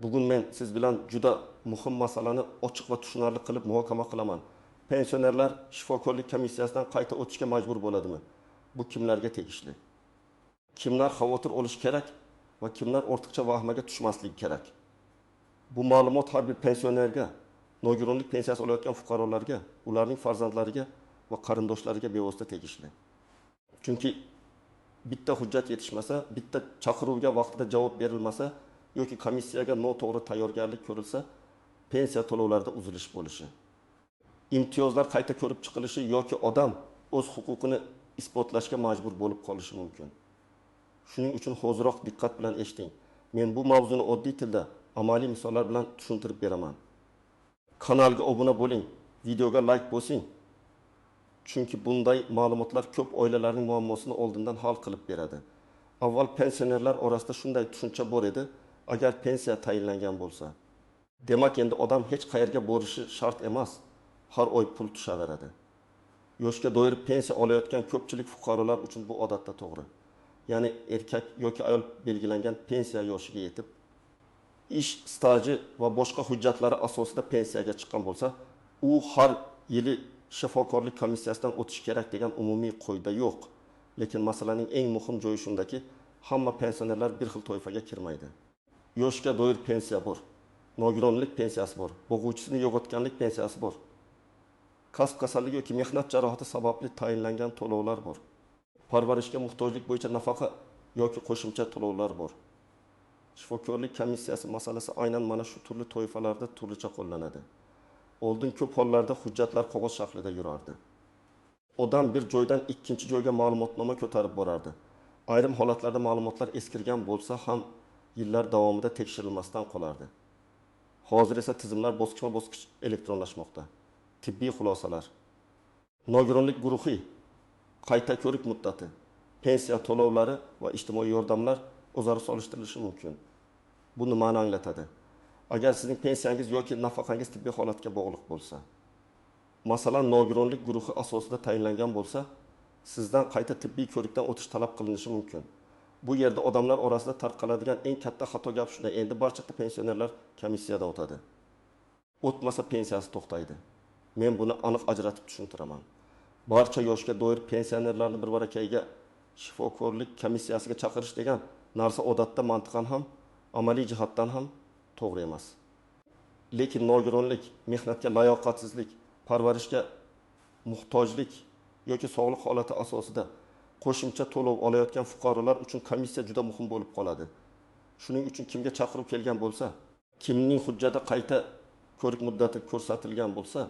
Bugun men siz bilan juda muhim masalani ochiq va tushunarli qilib muhokama qilaman. Pensionerlar shifokorlik komissiyasidan qayta o'tishga majbur bo'ladimi? Bu kimlarga tegishli? Kimlar xavotir olishi kerak va kimlar ortiqcha vahimaga tushmasligi kerak? Bu ma'lumot har bir pensionerga, nogironlik pensiyasi olayotgan fuqarolarga, ularning farzandlariga va qarindoshlariga bevosita tegishli. Chunki bitta hujjat yetishmasa, bitta chaqiruvga vaqtida javob berilmasa yoki komissiyaga noto'g'ri tayyorgarlik ko'rilsa, pensiya to'lovlarida uzilish bo'lishi, imtiyozlar qayta ko'rib chiqilishi yoki odam o'z huquqini isbotlashga majbur bo'lib qolishi mumkin. Shuning uchun hoziroq diqqat bilan eshiting. Men bu mavzuni oddiy tilda, amaliy misollar bilan tushuntirib beraman. Kanalga obuna bo'ling, videoga like bosing. Chunki bunday ma'lumotlar ko'p oilalarning muammosini oldindan hal qilib beradi. Avval pensionerlar orasida shunday tushuncha bor edi: agar pensiya tayinlangan bo'lsa, demak endi odam hech qayerga borishi shart emas, har oy pul tushaveradi. Yoshga doir pensiya olayotgan ko'pchilik fuqarolar uchun bu odatda to'g'ri. Ya'ni erkak yoki ayol belgilangan pensiya yoshiga yetib, ish staji va boshqa hujjatlari asosida pensiyaga chiqqan bo'lsa, u har yili shifokorlik komissiyasidan o'tishi kerak degan umumiy qoida yo'q. Lekin masalaning eng muhim joyi shundaki, hamma pensionerlar bir xil toifaga kirmaydi. Yoshga doir pensiya bor, nogironlik pensiyasi bor, bo'g'uvchisini yo'qotganlik pensiyasi bor, kasb kasalligi yoki mehnat jarohati sababli tayinlangan to'lovlar bor, parvarishga muhtojlik bo'yicha nafaqa yoki qo'shimcha to'lovlar bor. Shifokorlik komissiyasi masalasi aynan mana shu turli toifalarda turlicha qo'llanadi. Oldin ko'p hollarda hujjatlar qog'oz shaklida yurardi. Odam bir joydan ikkinchi joyga ma'lumotnoma ko'tarib borardi. Ayrim holatlarda ma'lumotlar eskirgan bo'lsa ham yillar davomida tekshirilmasdan qolardi. Hozir esa tizimlar bosqichma-bosqich elektronlashmoqda. Tibbiy xulosalar, nogironlik guruhi, qayta ko'rik muddati, pensiya to'lovlari va ijtimoiy yordamlar o'zaro solishtirilishi mumkin. Bu nimani anglatadi? Agar sizning pensiyangiz yoki nafaqangiz tibbiy holatga bog'liq bo'lsa, masalan, nogironlik guruhi asosida tayinlangan bo'lsa, sizdan qayta tibbiy ko'rikdan o'tish talab qilinishi mumkin. Bu yerda odamlar orasida tarqaladigan eng katta xato gap shunda: endi barcha pensionerlar komissiyadan o'tadi. O'tmasa pensiyasi to'xtaydi. Men buni aniq ajratib tushuntiraman. Barcha yoshga doir pensionerlarni bir barakayga shifokorlik komissiyasiga chaqirish degan narsa odatda mantiqan ham, amaliy jihatdan ham to'g'ri emas. Lekin nogironlik, mehnatga layoqatsizlik, parvarishga muhtojlik yoki sog'liq holati asosida qo'shimcha to'lov olayotgan fuqarolar uchun komissiya juda muhim bo'lib qoladi. Shuning uchun kimga chaqiruv kelgan bo'lsa, kimning hujjati qayta ko'rik muddati ko'rsatilgan bo'lsa,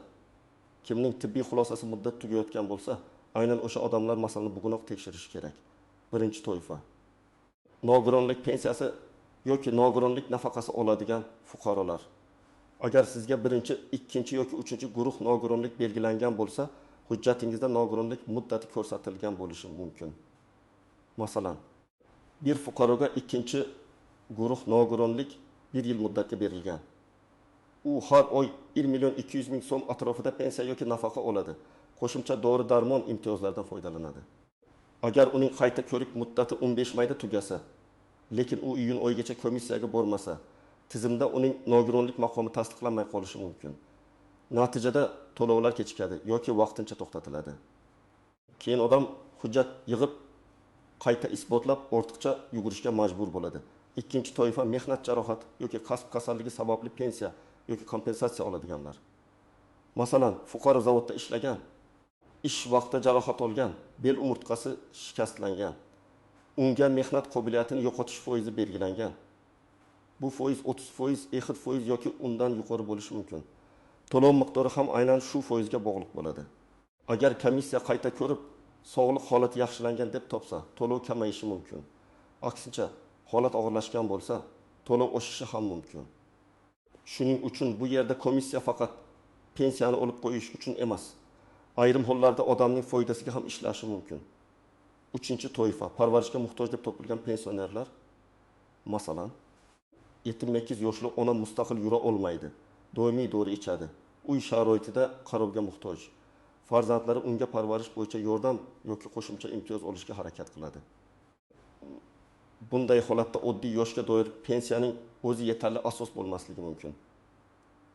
kimning tibbiy xulosasi muddat tugayotgan bo'lsa, aynan o'sha odamlar masalani bugunoq tekshirishi kerak. Birinchi toifa: nogironlik pensiyasi yoki nogironlik nafaqasi oladigan fuqarolar. Agar sizga birinchi, ikkinchi yoki uchinchi guruh nogironlik belgilangan bo'lsa, hujjatingizda nogironlik muddati ko'rsatilgan bo'lishi mumkin. Masalan, bir fuqaroga ikkinchi guruh nogironlik 1 yil muddatga berilgan. U har oy 1 200 000 so'm atrofida pensiya yoki nafaqa oladi. Qo'shimcha dori-darmon imtiyozlaridan foydalanadi. Agar uning qayta ko'rik muddati 15 mayda tugasa, lekin u iyun oyigacha komissiyaga bormasa, tizimda uning nogironlik maqomi tasdiqlanmay qolishi mumkin. Natijada to'lovlar kechikadi yoki vaqtincha to'xtatiladi. Keyin odam hujjat yig'ib, qayta isbotlab, ortiqcha yugurishga majbur bo'ladi. Ikkinchi toifa: mehnat jarohati yoki kasb kasalligi sababli pensiya yoki kompensatsiya oladiganlar. Masalan, fuqaro zavodda ishlagan, ish vaqtida jarohat olgan, bel umurtqasi shikastlangan. Unga mehnat qobiliyatini yo'qotish foizi belgilangan. Bu foiz 30%, 50% yoki undan yuqori bo'lishi mumkin. To'lov miqdori ham aynan shu foizga bog'liq bo'ladi. Agar komissiya qayta ko'rib, sog'liq holati yaxshilangan deb topsa, to'lov kamayishi mumkin. Aksincha, holat og'irlashgan bo'lsa, to'lov oshishi ham mumkin. Shuning uchun bu yerda komissiya faqat pensiyani olib qo'yish uchun emas, ayrim hollarda odamning foydasiga ham ishlashi mumkin. Uchinchi toifa: parvarishga muhtoj deb topilgan pensionerlar. Masalan, 78 yoshli ona mustaqil yura olmaydi, doimiy dori ichadi, uy sharoitida qarovga muhtoj. Farzandlari unga parvarish bo'yicha yordam yoki qo'shimcha imtiyoz olishga harakat qiladi. Bunday holatda oddiy yoshga doir pensiyaning o'zi yetarli asos bo'lmasligi mumkin.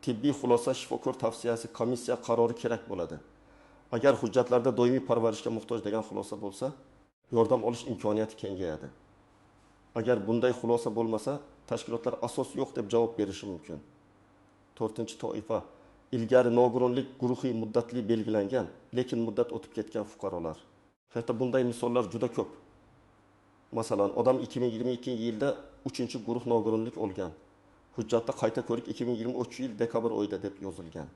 Tibbiy xulosa, shifokor tavsiyasi, komissiya qarori kerak bo'ladi. Agar hujjatlarda doimiy parvarishga muhtoj degan xulosa bo'lsa, yordam olish imkoniyati kengayadi. Agar bunday xulosa bo'lmasa, tashkilotlar asos yo'q deb javob berishi mumkin. To'rtinchi toifa ilgari nogironlik guruhi muddatli belgilangan, lekin muddat o'tib ketgan fuqarolar. Hatto bunday misollar juda ko'p. Masalan, odam 2022-yilda 3-guruh nogironlik olgan. Hujjatda qayta ko'rik 2023-yil dekabr oyida deb yozilgan.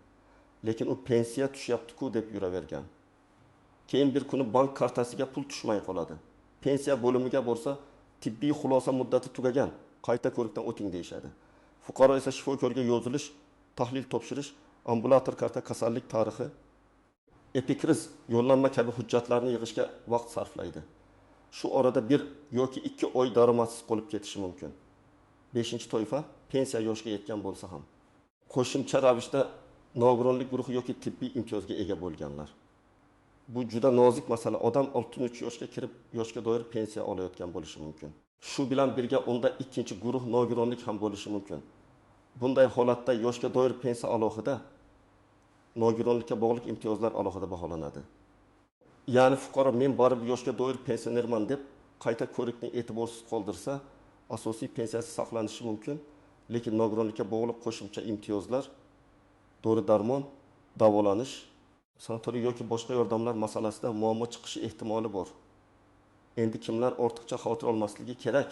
Lekin u pensiya tushyapti-ku deb yuravergan. Keyin bir kuni bank kartasiga pul tushmay qoladi. Pensiya bo'limiga borsa, tibbiy xulosa muddati tugagan, qayta ko'rikdan o'ting deyishadi. Fuqaro esa shifokorga yozilish, tahlil topshirish, ambulator karta, kasallik tarixi, epikriz, yo'llanma kabi hujjatlarni yig'ishga vaqt sarflaydi. Shu orada 1 yoki 2 oy daromadsiz qolib ketishi mumkin. 5-toifa pensiya yoshiga yetgan bo'lsa ham qo'shimcha ravishda nogironlik guruhi yoki tibbiy imtiyozga ega bo'lganlar. Bu juda nozik masala. Odam 63 yoshga kirib, yoshga doir pensiya olayotgan bo'lishi mumkin. Shu bilan birga unda 2-guruh nogironlik ham bo'lishi mumkin. Bunday holatda yoshga doir pensiya alohida, nogironlikka bog'liq imtiyozlar alohida baholanadi. Ya'ni fuqaro men baribir yoshga doir pensionerman deb qayta ko'rikni e'tiborsiz qoldirsa, asosiy pensiyasi saqlanishi mumkin, lekin nogironlikka bog'liq qo'shimcha imtiyozlar, dori-darmon, davolanish, sanatoriy yoki boshqa yordamlar masalasida muammo chiqishi ehtimoli bor. Endi kimlar ortiqcha xavotir olmasligi kerak?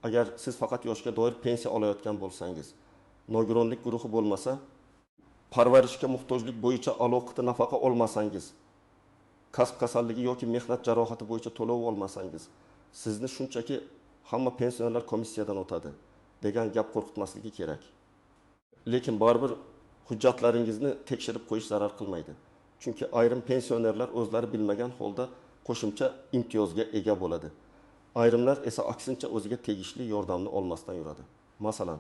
Agar siz faqat yoshga doir pensiya olayotgan bo'lsangiz, nogironlik guruhi bo'lmasa, parvarishga muhtojlik bo'yicha alohida nafaqa olmasangiz, kasb kasalligi yoki mehnat jarohati bo'yicha to'lov olmasangiz, sizni shunchaki hamma pensionerlar komissiyadan o'tadi degan gap qo'rqitmasligi kerak. Lekin baribir hujjatlaringizni tekshirib qo'yish zarar qilmaydi. Chunki ayrim pensionerlar o'zlari bilmagan holda qo'shimcha imtiyozga ega bo'ladi. Ayrimlar esa aksincha o'ziga tegishli yordamni olmasdan yuradi. Masalan,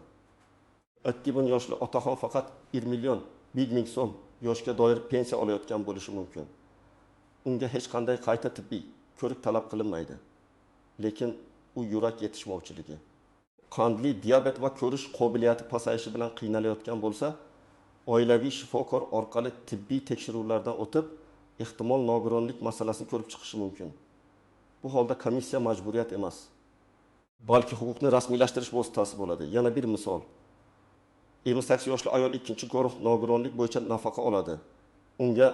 51 yoshli otaxon faqat 1 million 1 ming so'm yoshga doir pensiya olayotgan bo'lishi mumkin. Unga hech qanday qayta tibbiy ko'rik talab qilinmaydi. Lekin u yurak yetishmovchiligi, qandli diabet va ko'rish qobiliyati pasayishi bilan qiynalayotgan bo'lsa, oilaviy shifokor orqali tibbiy tekshiruvlardan o'tib, ehtimol nogironlik masalasini ko'rib chiqishi mumkin. Bu holda komissiya majburiyat emas, balki huquqni rasmiylashtirish vositasi bo'ladi. Yana bir misol. 58 yoshli ayol 2-guruh nogironlik bo'yicha nafaqa oladi. Unga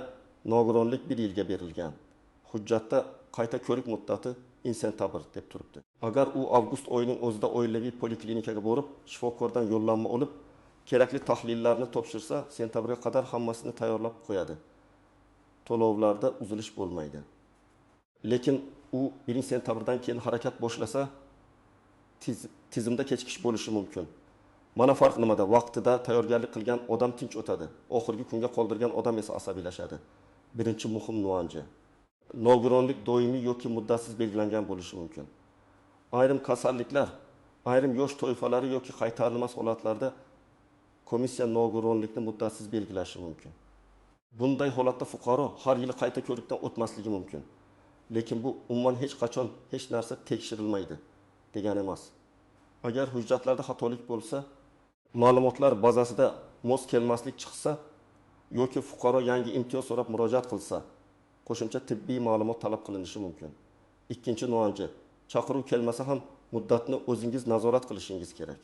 nogironlik 1 yilga berilgan. Hujjatda qayta ko'rik muddati sentabr deb turibdi. Agar u avgust oyining o'zida oilaviy poliklinikaga borib, shifokordan yo'llanma olib, kerakli tahlillarni topshirsa, sentabrga qadar hammasini tayyorlab qo'yadi. To'lovlarda uzilish bo'lmaydi. Lekin u 1-sentabrdan keyin harakat boshlasa, tizimda kechikish bo'lishi mumkin. Mana farq nimada? Vaqtida tayyorgarlik qilgan odam tinch o'tadi. Oxirgi kunga qoldirgan odam esa asabiylashadi. Birinchi muhim nuansi. Nogironlik doimiy yoki muddatsiz belgilangan bo'lishi mumkin. Ayrim kasalliklar, ayrim yosh toifalari yoki qaytarilmas holatlarda komissiya nogironlikni muddatsiz belgilashi mumkin. Bunday holatda fuqaro har yili qayta ko'rikdan o'tmasligi mumkin. Lekin bu umuman hech qachon hech narsa tekshirilmaydi degani emas. Agar hujjatlarda xatolik bo'lsa, ma'lumotlar bazasida mos kelmaslik chiqsa yoki fuqaro yangi imtiyoz so'rab murojaat qilsa, qo'shimcha tibbiy ma'lumot talab qilinishi mumkin. Ikkinchi nuansi, chaqiruv kelmasa ham muddatni o'zingiz nazorat qilishingiz kerak.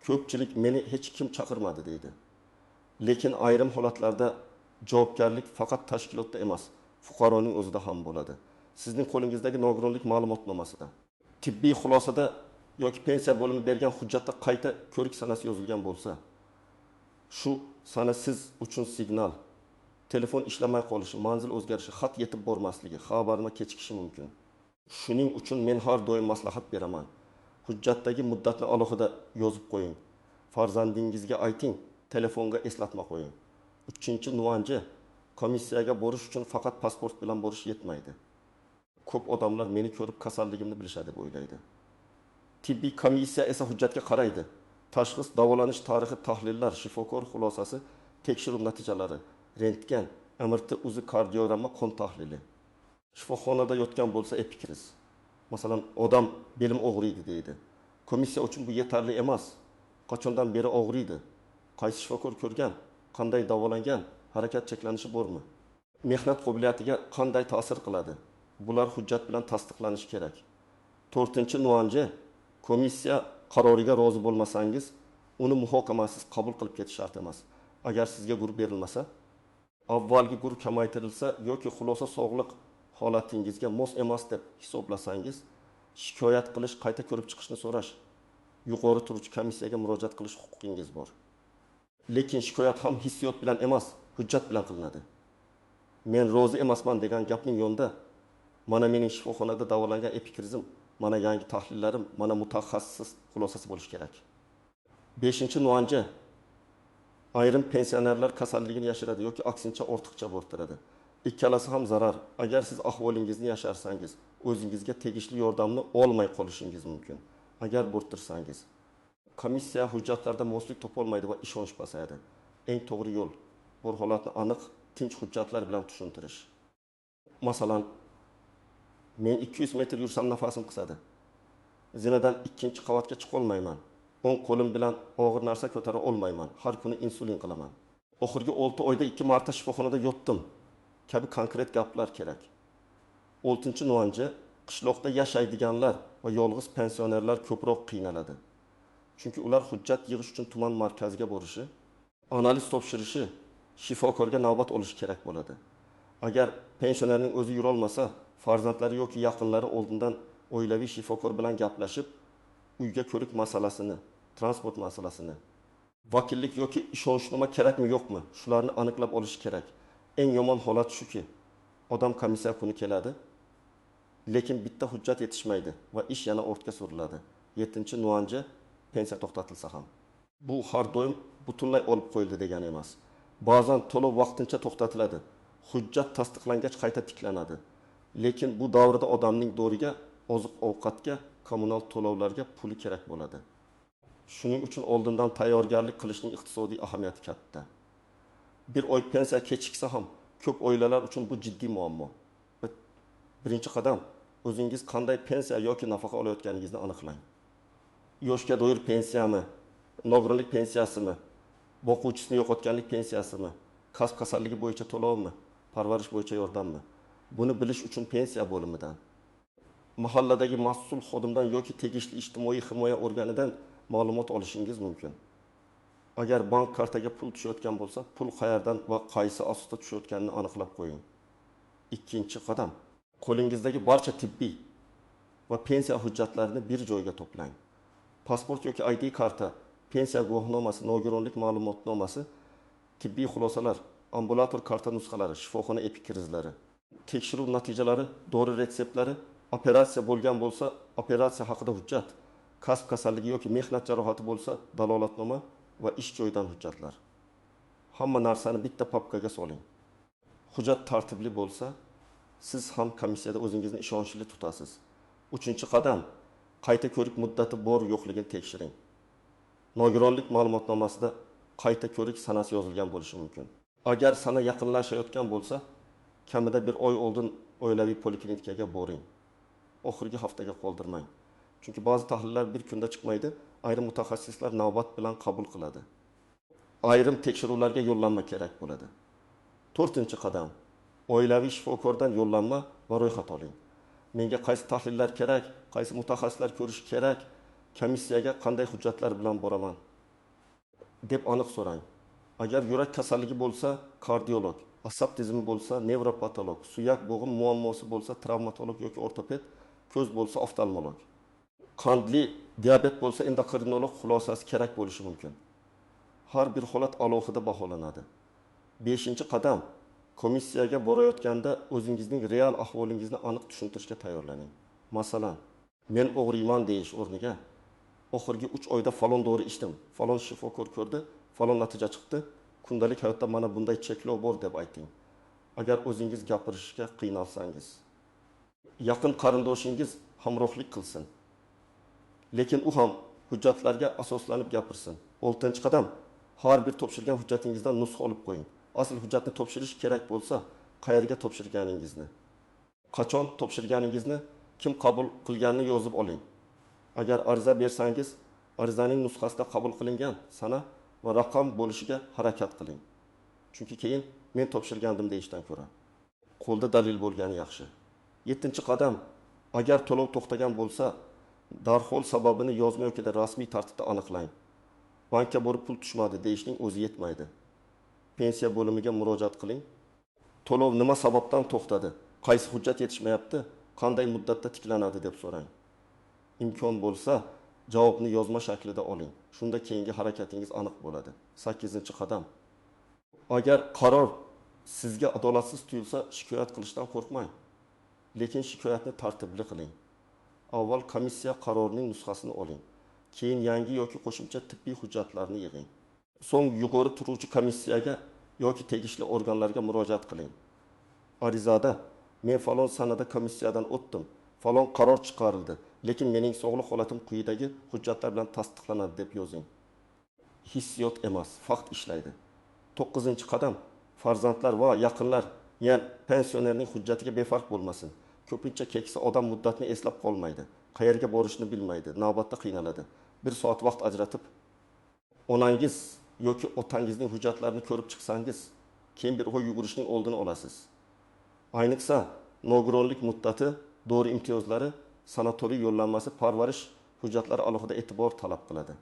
Ko'pchilik meni hech kim chaqirmadi deydi. Lekin ayrim holatlarda javobgarlik faqat tashkilotda emas, fuqaroning o'zida ham bo'ladi. Sizning qo'lingizdagi nogironlik ma'lumotnomasida, tibbiy xulosada yoki pensiya bo'limi bergan hujjatda qayta ko'rik sanasi yozilgan bo'lsa, shu sana siz uchun signal. Telefon ishlamay qolishi, manzil o'zgarishi, xat yetib bormasligi, xabarnoma kechikishi mumkin. Shuning uchun men har doim maslahat beraman. Hujjatdagi muddatni alohida yozib qo'ying. Farzandingizga ayting, telefonga eslatma qo'ying. 3-nuansi, komissiyaga borish uchun faqat pasport bilan borish yetmaydi. Ko'p odamlar meni ko'rib kasalligimni bilishadi deb o'ylaydi. Tibbiy komissiya esa hujjatga qaraydi. Tashxis, davolanish tarixi, tahlillar, shifokor xulosasi, tekshiruv natijalari, rentgen, MRT, UZI, kardiogramma, qon tahlili. Shifoxonada yotgan bo'lsa epikriz. Masalan, odam belim og'riydi deydi. Komissiya uchun bu yetarli emas. Qachondan beri og'riydi? Qaysi shifokor ko'rgan? Qanday davolangan? Harakat cheklanishi bormi? Mehnat qobiliyatiga qanday ta'sir qiladi? Bular hujjat bilan tasdiqlanishi kerak. To'rtinchi nuanji, komissiya qaroriga rozi bo'lmasangiz, uni muhokamasiz qabul qilib ketish shart emas. Agar sizga gur berilmasa, avvalgi gur kamaytirilsa yoki xulosa sog'liq holatingizga mos emas deb hisoblasangiz, shikoyat qilish, qayta ko'rib chiqishni so'rash, yuqori turuvchi komissiyaga murojaat qilish huquqingiz bor. Lekin shikoyat ham hissiyot bilan emas, hujjat bilan qilinadi. Men rozi emasman degan gapning yo'nida mana mening shifoxonada davolangan epikrizim, mana yangi tahlillarim, mana mutaxassis xulosasi bo'lishi kerak. Beshinchi nuanji, ayrim pensionerlar kasalligini yashiradi yoki aksincha ortiqcha bo'rttiradi. Ikkalasi ham zarar. Agar siz ahvolingizni yasharsangiz, o'zingizga tegishli yordamni olmay qolishingiz mumkin. Agar bo'rttirsangiz, komissiya hujjatlarda moslik topolmaydi va ishonch pasayadi. Eng to'g'ri yo'l bu holatni aniq, tinch hujjatlar bilan tushuntirish. Masalan, men 200 metr yursam nafasim qisadi. Zinadan ikkinchi qavatga chiqa olmayman. O'ng qo'lim bilan og'ir narsa ko'tara olmayman. Har kuni insulin qilaman. Oxirgi 6 oyda 2 marta shifoxonada yotdim. Kabi konkret gaplar kerak. 6-nuanji, qishloqda yashaydiganlar va yolg'iz pensionerlar ko'proq qiynaladi. Chunki ular hujjat yig'ish uchun tuman markaziga borishi, analiz topshirishi, shifokorga navbat olishi kerak bo'ladi. Agar pensionerning o'zi yurolmasa, farzandlari yoki yaqinlari oldindan oilaviy shifokor bilan gaplashib, uyga ko'rik masalasini, transport masalasini, vakillik yoki ishonchnoma kerakmi yo'qmi, shularni aniqlab olish kerak. Eng yomon holat shuki, odam komissiya kuni keladi, lekin bitta hujjat yetishmaydi va ish yana ortga suriladi. 7-nuanji, pensiya to'xtatilsa ham. Bu har doim butunlay olib qo'yildi degani emas. Ba'zan to'lov vaqtincha to'xtatiladi. Hujjat tasdiqlangach qayta tiklanadi. Lekin bu davrda odamning doriga, oziq-ovqatga, kommunal to'lovlarga puli kerak bo'ladi. Shuning uchun oldindan tayyorgarlik qilishning iqtisodiy ahamiyati katta. Bir oy pensiya kechiksa ham ko'p oilalar uchun bu jiddiy muammo. Birinchi qadam, o'zingiz qanday pensiya yoki nafaqa olayotganingizni aniqlang. Yoshga doir pensiyami, nogironlik pensiyasimi, boquvchisini yo'qotganlik pensiyasimi, kasb kasalligi bo'yicha to'lovmi, parvarish bo'yicha yordammi? Buni bilish uchun pensiya bo'limidan, mahalladagi mas'ul xodimdan yoki tegishli ijtimoiy himoya organidan ma'lumot olishingiz mumkin. Agar bank kartaga pul tushayotgan bo'lsa, pul qayerdan va qaysi asosda tushayotganini aniqlab qo'ying. Ikkinchi qadam, qo'lingizdagi barcha tibbiy va pensiya hujjatlarini bir joyga to'plang. Pasport yoki ID karta, pensiya guvohnomasi, nogironlik ma'lumotnomasi, tibbiy xulosalar, ambulator karta nusxalari, shifoxona epikrizlari, tekshiruv natijalari, dori retseptlari, operatsiya bo'lgan bo'lsa, operatsiya haqida hujjat, kasb kasalligi yoki mehnat jarohati bo'lsa, dalolatnoma va ish joyidan hujjatlar. Hamma narsani bitta papkaga soling. Hujjat tartibli bo'lsa, siz ham komissiyada o'zingizni ishonchli tutasiz. 3-qadam, qayta ko'rik muddati bor yo'qligini tekshiring. Nogironlik ma'lumotnomasida qayta ko'rik sanasi yozilgan bo'lishi mumkin. Agar sana yaqinlashayotgan bo'lsa, kamida bir oy oldin oilaviy poliklinikaga boring. Oxirgi haftaga qoldirmang. Chunki ba'zi tahlillar bir kunda chiqmaydi, ayrim mutaxassislar navbat bilan qabul qiladi. Ayrim tekshiruvlarga yo'llanma kerak bo'ladi. 4-qadam, oilaviy shifokordan yo'llanma va ro'yxat oling. Menga qaysi tahlillar kerak, qaysi mutaxassislar ko'rishi kerak, komissiyaga qanday hujjatlar bilan boraman deb aniq so'rang. Agar yurak kasalligi bo'lsa, kardiolog, asab tizimi bo'lsa, nevropatolog, suyak bo'g'im muammosi bo'lsa, travmatolog yoki ortoped, ko'z bo'lsa, oftalmolog. Qandli diabet bo'lsa, endokrinolog xulosasi kerak bo'lishi mumkin. Har bir holat alohida baholanadi. 5-qadam, komissiyaga borayotganda o'zingizning real ahvolingizni aniq tushuntirishga tayyorlaning. Masalan, men o'g'riyman deyish o'rniga oxirgi 3 oyda falon dori ichdim, falon shifokor ko'rdi, falon natija chiqdi, kundalik hayotda mana bunday cheklov bor deb ayting. Agar o'zingiz gapirishga qiynalsangiz, yaqin qarindoshingiz hamrohlik qilsin. Lekin u ham hujjatlarga asoslanib gapirsin. 6-qadam, har bir topshirgan hujjatingizdan nusxa olib qo'ying. Asl hujjatni topshirish kerak bo'lsa, qayerga topshirganingizni, qachon topshirganingizni Kim qabul qilganini yozib oling. Agar ariza bersangiz, arizaning nusxasida qabul qilingan sana va raqam bo'lishiga harakat qiling. Chunki keyin men topshirgandim deyishdan ko'ra qo'lda dalil bo'lgani yaxshi. 7-qadam. Agar to'lov to'xtagan bo'lsa, darhol sababini yozma yoki rasmiy tartibda aniqlang. Bankka borib pul tushmadi deyishning o'zi yetmaydi. Pensiya bo'limiga murojaat qiling. To'lov nima sababdan to'xtadi? Qaysi hujjat yetishmayapti? Qanday muddatda tiklanadi deb so'rang. Imkon bo'lsa, javobni yozma shaklida oling. Shunda keyingi harakatingiz aniq bo'ladi. 8-qadam. Agar qaror sizga adolatsiz tuyulsa, shikoyat qilishdan qo'rqmang. Lekin shikoyatni tartibli qiling. Avval komissiya qarorining nusxasini oling. Keyin yangi yoki qo'shimcha tibbiy hujjatlarni yig'ing. So'ng yuqori turuvchi komissiyaga yoki tegishli organlarga murojaat qiling. Arizada men falon sanada komissiyadan o'tdim, falon qaror chiqarildi, lekin mening sog'liq holatim quyidagi hujjatlar bilan tasdiqlanadi deb yozing. Hissiyot emas, fakt ishlaydi. 9-qadam. Farzandlar va yaqinlar, ya'ni pensionerning hujjatiga befarq bo'lmasin. Ko'pincha keksa odam muddatni eslab qolmaydi, qayerga borishni bilmaydi, navbatda qiynaladi. 1 soat vaqt ajratib, onangiz yoki otangizning hujjatlarini ko'rib chiqsangiz, keyin bir oy yugurishning oldini olasiz. Ayniqsa, nogironlik muddati, dori imtiyozlari, sanatoriy yo'llanmasi, parvarish hujjatlari alohida e'tibor talab qiladi.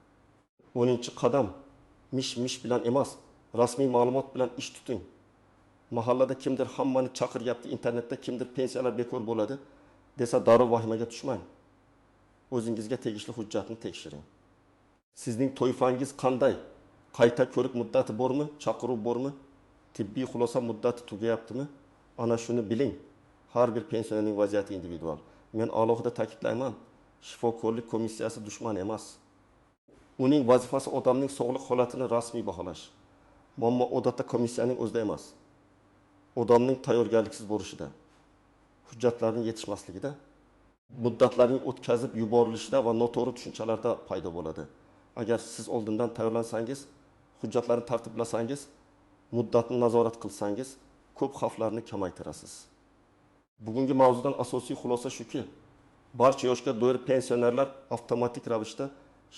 10-qadam. Mish-mish bilan emas, rasmiy ma'lumot bilan ish tuting. Mahallada kimdir hammani chaqiryapti, internetda kimdir pensiyalar bekor bo'ladi desa darrov vahimaga tushmang. O'zingizga tegishli hujjatni tekshiring. Sizning toifangiz qanday? Qayta ko'rik muddati bormi? Chaqiruv bormi? Tibbiy xulosa muddati tugayaptimi? Ana shuni biling. Har bir pensionerning vaziyati individual. Men alohida ta'kidlayman, shifokorlik komissiyasi dushman emas. Uning vazifasi odamning sog'liq holatini rasmiy baholash. Muammo odatda komissiyaning o'zida emas. Odamning tayyorgarliksiz bo'lishida, hujjatlarning yetishmasligida, muddatlarning o'tkazib yuborilishida va noto'g'ri tushunchalarda paydo bo'ladi. Agar siz oldindan tayyorlansangiz, hujjatlarni tartiblasangiz, muddatni nazorat qilsangiz, ko'p xavflarni kamaytirasiz. Bugungi mavzudan asosiy xulosa shuki, barcha yoshga doir pensionerlar avtomatik ravishda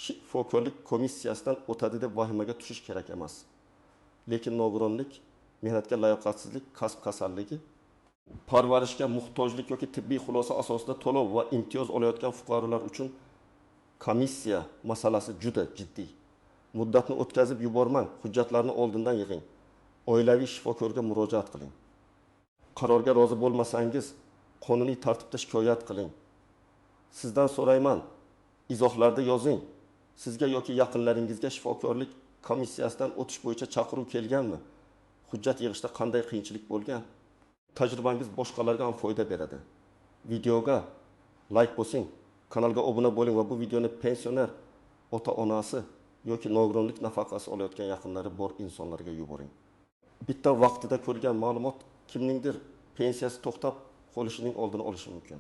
shifokorlik komissiyasidan o'tadi deb vahimaga tushish kerak emas. Lekin nogironlik, mehnatga layoqatsizlik, kasb kasalligi, parvarishga muhtojlik yoki tibbiy xulosa asosida to'lov va imtiyoz olayotgan fuqarolar uchun komissiya masalasi juda jiddiy. Muddatni o'tkazib yubormang, hujjatlarni oldindan yig'ing. Oilaviy shifokorga murojaat qiling. Qarorga rozi bo'lmasangiz, qonuniy tartibda shikoyat qiling. Sizdan so'rayman, izohlarda yozing. Sizga yoki yaqinlaringizga shifokorlik komissiyasidan o'tish bo'yicha chaqiruv kelganmi? Hujjat yig'ishda qanday qiyinchilik bo'lgan? Tajribangiz boshqalarga ham foyda beradi. Videoga like bosing, kanalga obuna bo'ling va bu videoni pensioner, ota-onasi yoki nogironlik nafaqasi olayotgan yaqinlari bor insonlarga yuboring. Bitta vaqtida ko'rgan ma'lumot kimningdir pensiyasi to'xtab qolishining oldini olishi mumkin.